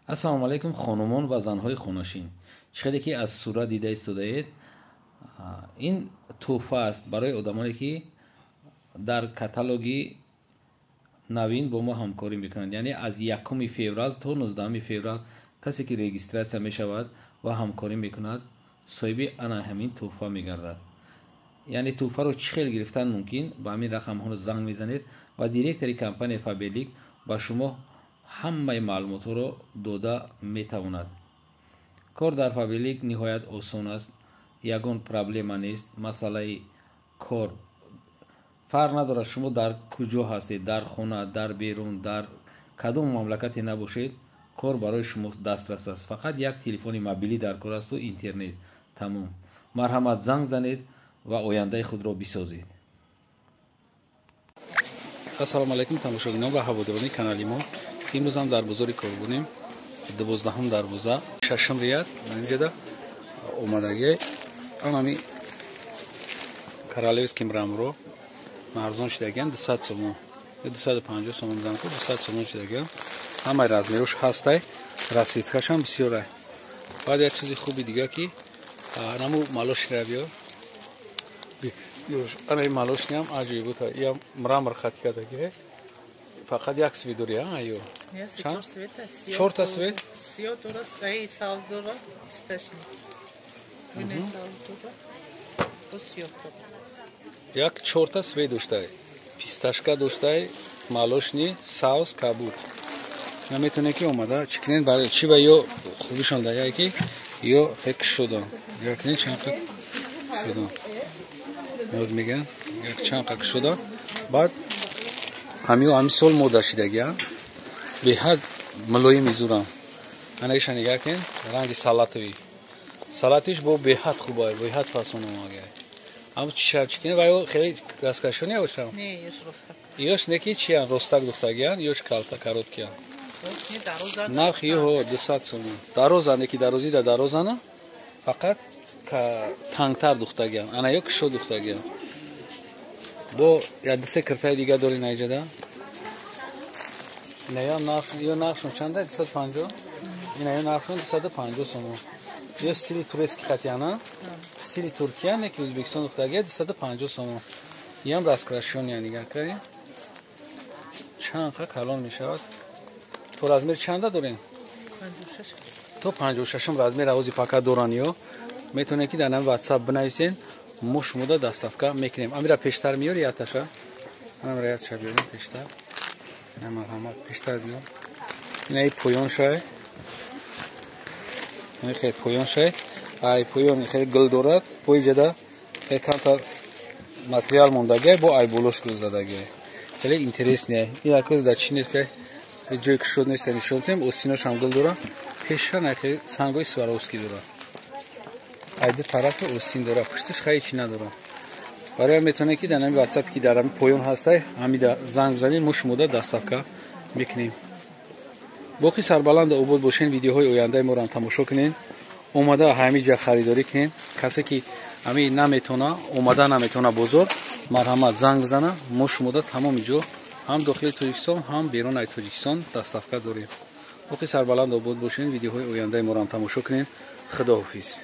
Ассалому алайкум, хонумон ва занҳои хонашин. Чӣ хеле ки аз сурат дида истодаед, ин тӯҳфа аст барои одамоне, ки дар каталоги навин бо мо ҳамкорӣ мекунанд. Яъне аз 1 феврал то 19 феврал касе ки регистрация мешавад ва ҳамкорӣ мекунад, соҳиби ана ҳамин тӯҳфа мегардад. Яъне тӯҳфаро чӣ хел гирифтан мумкин? Ба ҳамин рақамҳоро занг мезанед ва директори компанияи «Фаберлик» ба шумо ҳамаи маълумотҳоро дода метавонад. Кор дар «Фаберлик» ниҳоят осон аст, ягон проблема нест. Масъалаи кор фарқ надорад, шумо дар куҷо ҳастед, дар хона, дар берун, дар кадом мамлакате набошед, кор барои шумо дастрас аст. Фақат як телефони мобилӣ дар кор асту интернет, тамом. Марҳамат, занг занед ва ояндаи худро бисозед. Ассалому алайкум, тамошобинон ва ҳаводорони канали мо. Имрӯзам дар бозори Корбунем, 12-ум дарвоза, шашум ряд. Инҷода омадагӣ анами королевский мрамор о арзон шидагиан, 200 сомон, 250 сомон будан ку, 200 сомон шидагиан. Ҳамаи размер ош ҳастай, расцветка шам бисёрай. Баъд як чизи хуби дига, ки анаму молочный ра биё. Анаи молочный ам аҷоибута, иам мрамор хатикадаги. Фақат як цвет дори, аю? Чорта цвет. Сиё дора, сабз дора, писташни сабз дора, сиёҳ дора. Як чорта цвет доштай: фисташка доштай, молочный, сабз, кабуд. Наметоне ки омада чӣ кунен? Барои чӣ ба ё хубишон даяе, ки ё фекр шудон якне чанд шудон боз мегӯян, як чанд қак шуда. Баъд ҳамиё ҳами сол мода шидагиан, беҳад мулоими зурам. Анаиша нигаҳ кунед, ранги салатовый. Салатиш бо беҳад хубай, беҳад фасон омагай. Ам чиша чӣ кунед? Ва ё хеле раскрашённый бошам, ёш неки чиян, ростак духтагиян, ёш калта, короткий ян. Нархи ёҳо 200 сомон. Дароза неки дарозида дарозана, фақат тангтар духтагиян. Ана ё кишо духтагиян. Бо як дусе киртаи дига дори наиҷада. Ина ё нархшон чанда? 250. Ина ё нархшон 250 сомон. Ё стили турецкий қатияна, стили туркия неки Ӯзбекистон духтагия, 250 сомон. Иам раскрашённый я, нигаҳ кардем, чанд қа калон мешавад. То размер чанда дорем? То 56-ум размер авози пака доран. Ё метавонед, ки дар нами Ватсап бинависен, мо шумода доставка мекунем. Амира пештар меёри яташа, амира яташа биёрем пештар. Марҳамат, пештар биёр. Инаи поён шай, хел поён шай. Ай поён хеле гул дорад, пои ҷада хеле камтар материал мондагиай, бо ай болош гул задагиай. Хеле интересный. Ин акоз дар чӣ несте, ҷое ки шуд нест, нишон дем. Остиношам гул дора, пеша нахе сангои Сваровский дора, ай ду тарафи остин дора, пушташ хай чӣ надора. Барои метавонед, ки дар ҳами Ватсапе, ки дар ҳами поён ҳастай, ҳамида занг бизанед, мо шумода доставка мекунем. Боқӣ сарбаланду обод бошен. Видеоҳои ояндаи моро ҳам тамошо кунед, омада ҳамин ҷа харидорӣ кунед. Касе ки ҳамин наметона, омада наметона бозор, марҳамат, занг бизана, мо шумода тамоми ҷо, ҳам дохили Тоҷикистон, ҳам берун аз Тоҷикистон доставка дорем. Боқӣ сарбаланду обод бошед. Видеоҳои ояндаи моро ҳам тамошо кунед. Худоҳофиз.